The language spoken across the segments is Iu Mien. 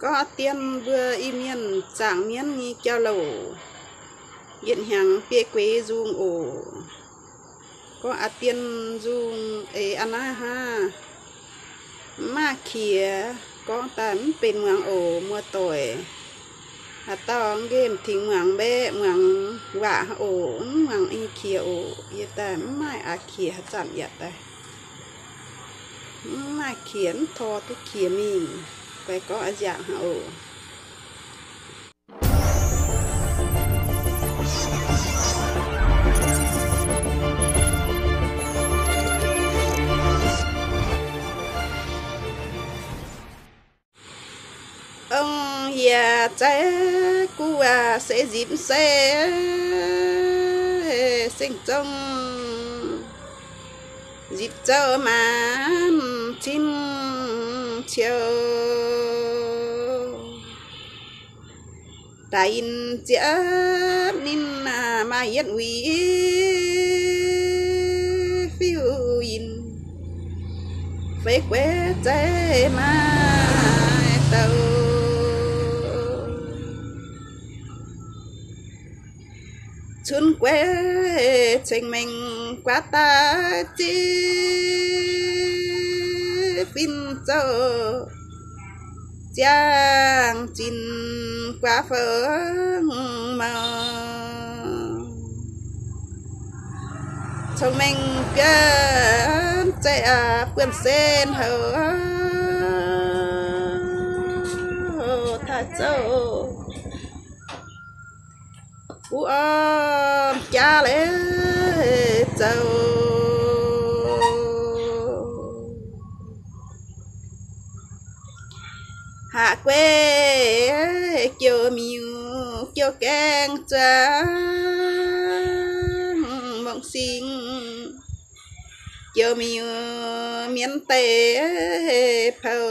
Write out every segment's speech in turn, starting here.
Gorngv a'dien mbuo Iu-Mienh zaangc mienv nyei jauv-louc, yietc hnyangx biei gueix nzung oc. Gorngv a'dien nzung eix a'naaiv hnangv, mv maaih qiex, gorngv daaih mv benx muangx oc, muoz-doic. Haaix dauh nqemh tengx muangx mbaeqv muangx waac oc, mv muangx nyei qiex oc. Yie daaih mv maaih aqv qiex, haaix zanc yaac daaih mv maaih qiex, mv tor duqv qiex mingh. Fai gorngv a'nziaauc hnangv oc. Ong-yie za'gengh guv aac, se nzipc se seng zong, nzipc zouv maanc cin ciou. Daaih yinh ziepc ninh maaih yietv uix fiuv-yinh, feix gueix zeiv maaih douc. Cunx gueix ceng-mengh guaav daaih zipv fin zouv, ziangh zinh guaav fengx mouc. Cong-mengh bienv zeiv aac, buonv-sen houc taaih zouv. Wuov orm jaav leiz zoux, haav gueix jouh miuc jouh gaeng zuangx mongc singx, jouh miuc mienv deic-pou.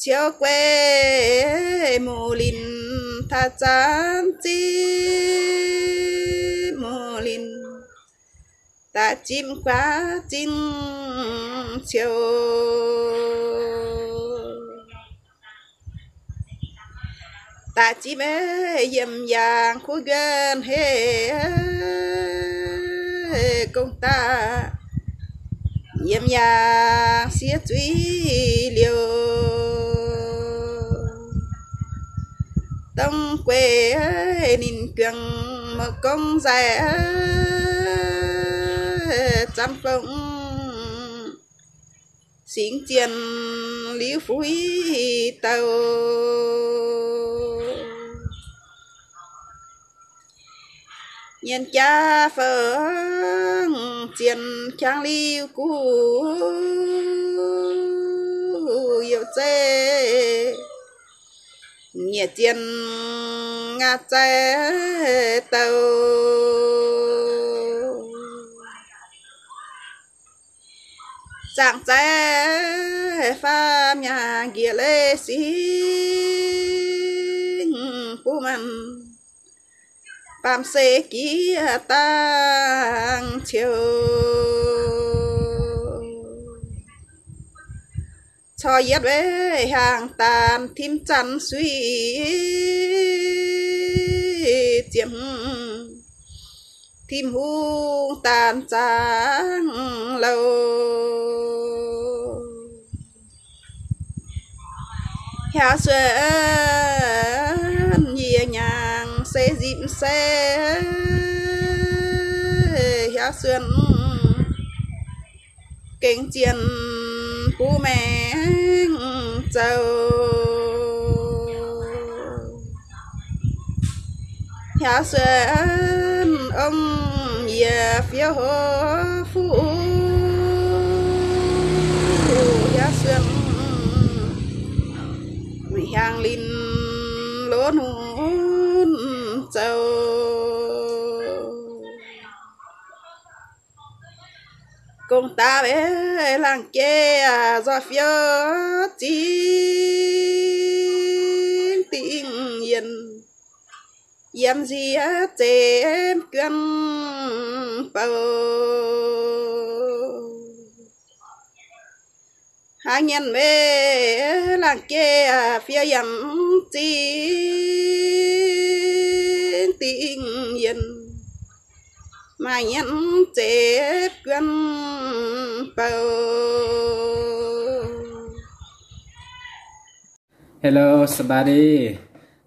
Ciouv gueix muc linh taaih zanv zipv muc linh, daaih zipv guaav zinh ciouv. Daaih zipv yiem yaangh kuv nquenv heh gong daaih, yiem yaangh siev zuiz liouh. Dongh gueix ninh juangc mouc gong nzaic, zanv fongc singx zienh liuz fuix douh. Nyienx jaax fongc zienh qangx liuz guv youc zeiv, nyiec zienh ngaah zaiv douh. Zaangc zaiv faam nyaah njiec leiz singx buv maanc, baamh seix jiex dangh ciouv. Corc yietv weic hiaangx daanh tim zanc suiv ziepc hmz, tim hungh daanh zaangc louh. Hiaaux suonc yie nyaangc se nzipc se, hiaaux suonc gengh zienh buv maengx zoux. Hiaaux suonc ong-yie fiouv hlo fuqv, hiaaux suonc hiaangx linh lov hnunv zoux. Gong-daqv weic laangh jeiv nzoih fiouv zingh dingh yienh, yiem nziex zemv juonv bouh. Hnangv nyienz meih laangh jeiv fiev yangh zinh dingh yienh, maaih nyienz zeqv guon bou. Hello, ສະບາຍດີ.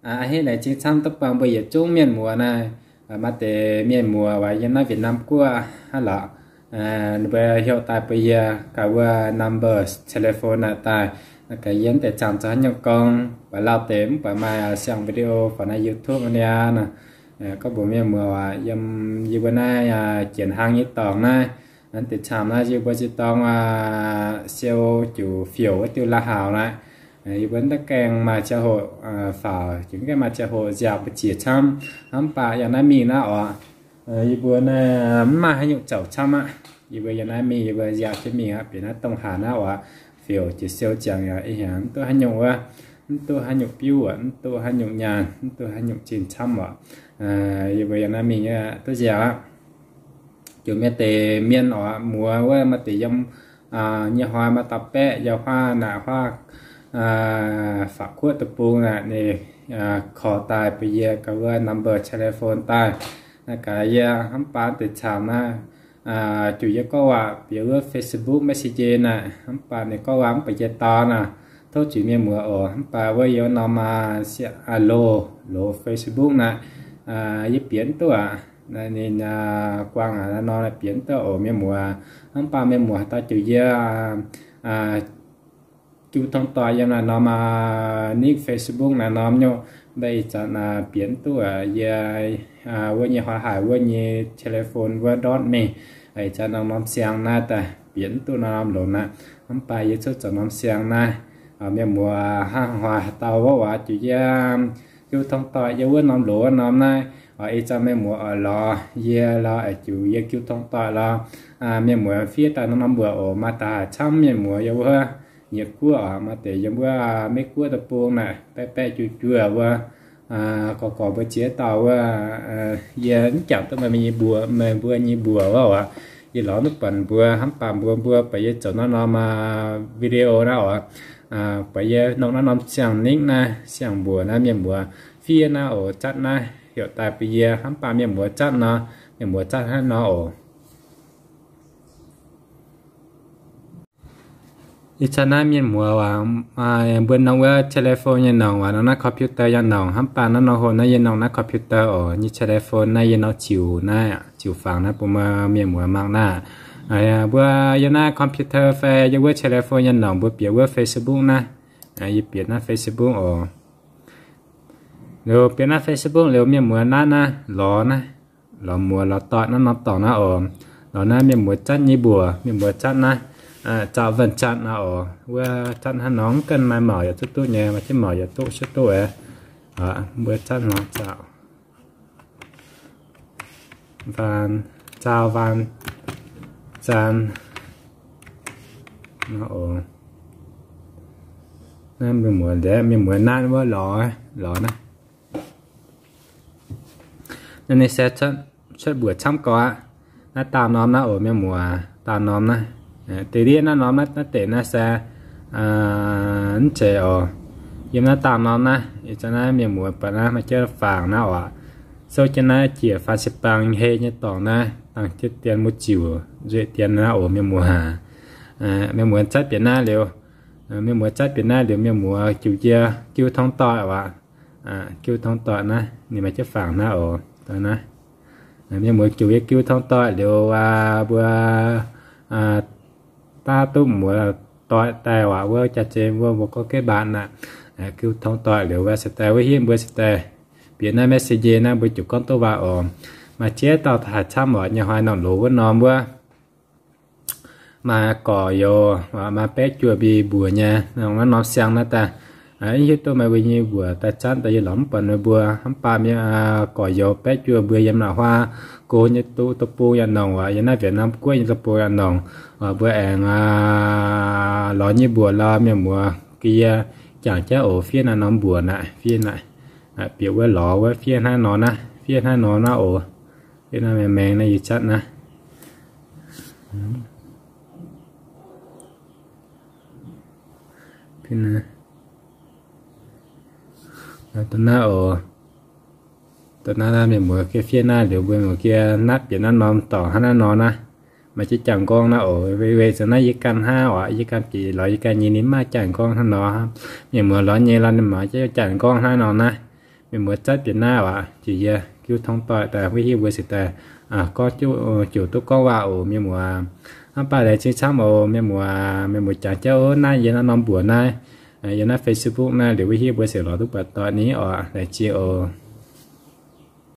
Aa, a'hneiv naaic jiex camv duqv buangh mbuo yietc zungv mienh muoz naaic, maaih deix mienh muoz waac yiem naaiv Việt Nam guoqv hnangv lorqc. Ninh mbuo heuc daaih bun yie gaax wuov number telephone naaic daaih, gaax yie mv deix camv zoux haaix nyungc gorngv, buatc lauh deix mv baac maaih siang video fai naaiv YouTube niaa nor. Gorngv mbuox mienh muoz waac yiem yie mbuo naaiv jiex hnangv nyei dorngx naaiv, naaiv deix camv naaiv yie mbuo se dorngx siou juqc fiouc wuov diuh la'haux naaiv. Yie mbuo mv daaih gaengh maaih ziangh hoc faaux, juqc mv gaengh maaih ziangh hoc nziaauc mbu'ziex camv. Hnangv mv baac yiem naaiv mingh naaiv oc, yie mbuo naaiv mv maaih haaix nyungc zouc camv aqv. Yie mbuo yiem naaiv mingh yie mbuo nziaauc jienv mingh aqv. Bieqc naaiv dongh haaix naaiv oc, fiouc jiex siou ziangx yaac ih hnyangx mv duqv haaix nyungc wuov, mv duqv haaix nyungc biuv aqv, mv duqv haaix nyungc nyaanh, mv duqv haaix nyungc zinh camv oc. Yie mbuo yiem naaiv mingh duqv nziaauc aqv. Juqc mienh deix mienh oc, muoz wuov maaih deix yiem nyei hnoi maaih dauh baeqv yiem huaav naaic, huaav法國 deic-bung naaic, ninh call daaih bun yie gaax wuov number telephone daaih. Naaiv gaax yie hnamv baac deix camv naaiv, juqc yie gorngv waac bieqc wuov Facebook Messenger naaic, hnamv baac ninh gorngv waac mv baac yie dau naaic, tov zuiz mienh muoz oc. Hnamv baac wuov yie norm aa, loz, loz Facebook naaic, yie bieqc mv duqv aqv. Ninh guangc aqv, norm naaic bieqc mv duqv oc mienh muoz. Hnamv baac mienh muoz haaix dauh juqc yie jiu tong doic yiem naaic norm aa, nik Facebook naaic norm nyei, mv baac ih zanc bieqc mv duqv aqv. Yie wuov nyei hnoi haic wuov nyei telephone wuov ndortv mingh, ih zanc norm norm siang naaiv daaih bieqc mv duqv norm loz aqv. Hnamv baac yie cuotv zoux norm siang naaiv, mienh muoz hnangv hnoi haaix dauh wuov waac juqc yie jiu tong doic yiem wuov norm loz wuov norm naaiv, ih zanc mienh muoz oix lorz yie lorz aqv, juqc yie jiu tong doic lorz mienh muoz fiev daaih norm norm mbuoqc oc. Maaih daaih haaix camv mienh muoz yiem wuov Yietc Guoqv oc, maaih deix yiem wuov Meiv Guoqv deic-bung naaic, baeqv baeqv juoh juoh wuov. Gorx gorx mbuo ziex dauh wuov, yie mv jangx duqv meih mbuo nyei mbuox, meih mbuo nyei mbuox wuov oc. Yie lorz duqv buatc mbuo hnamv baac mbuox mbuo buatc yie zoux naaiv norm video naaiv oc, buatc yie nongh naaiv norm siang-nikv naaiv, siang-mbuoqc naaiv, mienh muoz fiev naaiv oc, zatv naaiv heuc daaih bun yie hnamv baac mienh muoz zatv nor, mienh muoz zatv hnangv nor oc. Ih zanc naaiv mienh muoz waac, mbuo nongh wuov telephone nyei nongc waac, nongh naaiv computer nyei nongc, hnamv baac naaiv norm hoc naaiv yie nongh naaiv computer oc. Nyei telephone naaiv yie nor ziux naaiv, ziux fangx naaiv bun mbuo mienh muoz mangc naaiv. Mbuo yiem naaiv computer fai yiem wuov telephone nyei nongc mbuo bieqc wuov Facebook naaiv. Yie bieqc naaiv Facebook oc. Liuz bieqc naaiv Facebook liuz mienh muoz naaiv naaiv lorz naaiv, lorz muoz lorz doic naaiv norm dorngx naaiv oc. Lorz naaiv mienh muoz zatv nyei mbuox, mienh muoz zatv naaiv, zaaux vanh zatv naaiv oc. Wuov zatv hnangv nor mv gaengh maaih mauc yaac zuqv duqv nyei, maaih jienv mauc yaac duqv, zuqv duqv aqv. Mbuo zatv nor zaaux, zaaux vanh zatv naaiv oc. Naaiv mienh muoz, mienh muoz naaiv wuov lorz, lorz naaiv. Naaiv ninh se cuotv mbuoqc camv gorx aqv. Naaiv daauh norm naaiv oc mienh muoz, daauh norm naaiv. Deix ndiev naaiv norm naaiv, naaiv deix naaiv se mv zeiz oc. Yiem naaiv daauh norm naaiv, ih zanc naaiv mienh muoz buatc naaiv maaih jienv fangx naaiv oc. Souv jienv naaiv jiex Faa Si Bang hei nyei dorngx naaiv, dangh jienv dien mbuo ziux nzueic dien naaiv oc mienh muoz. Mienh muoz zatv bieqc naaiv liuz, mienh muoz zatv bieqc naaiv liuz mienh muoz ziux yie jiu tong doic waac. Jiu tong doic naaiv ninh maaih jienv fangx naaiv oc. Mienh muoz ziux yie jiu tong doic liuz mbuo daav duqv muoz doic daaih waac wuov jaax-zinh wuov mbuo gorngv geh mbaatc naaic. Jiu tong doic liuz wuov se daaih wuov hiuv mbuo se daaih bieqc naaiv Messenger naaiv mbuo ziouc gorngv duqv waac oc. Maaih jiex dauh haaix camv oc, nyei hnoi nongc loz wuov norm wuov maaih gorx-youz, maaih baeqv juoh mbuo mbuox nyei, nongc naaiv norm siang naaiv daaih. Mv hiuv duqv meih mbuo nyei mbuox daaih zatv daaih yie lorz mv buatc meih mbuo. Hnamv baac mienh gorx-youz baeqv juoh mbuo yiem naaic huaav go nyei duqv deic-bung yaac nongc waac, yiem naaiv Việt Nam guoqv nyei deic-bung yaac nongc. Mbuo aengx lorz nyei mbuox lorz mienh muoz gaax yie jangx jienv oc, fiev naaiv norm mbuox naaic, fiev naaic, bieqc wuov lorz wuov fiev hnangv nor naaiv, fiev hnangv nor naaiv oc. Fiev naaiv maengx maengx naaiv yie zatv naaiv. Naaiv, naaiv oc. Da'naaiv mienh muoz gie fiev naaiv liuz mbuo muoz gie naaiv bieqc naaiv norm dorngx hnangv naaiv nor naaiv. Maaih jienv jaa-nqorngv naaiv oc. Weic zuqc naaiv yie ganh hnangv oc, yie ganh bieqc lorz yie ganh nyei, ninh maaih jaa-nqorngv hnangv nor. Mienh muoz lorz nyei lorz ninh maaih jienv jaa-nqorngv hnangv nor naaiv. Mienh muoz zatv bieqc naaiv oc, jiex yie jiu tong doic daaih wuov hiuv mbuo se daaih gorngv juqc duqv gorngv waac oc mienh muoz. Hnangv baac laengz zingh camv oc mienh muoz. Mienh muoz jangx jauv naaiv yie naaiv norm mbuox naaiv, yie naaiv Facebook naaiv liuz wuov hiuv mbuo se lorz duqv buatc doic ni oc. Laengz zingh oc.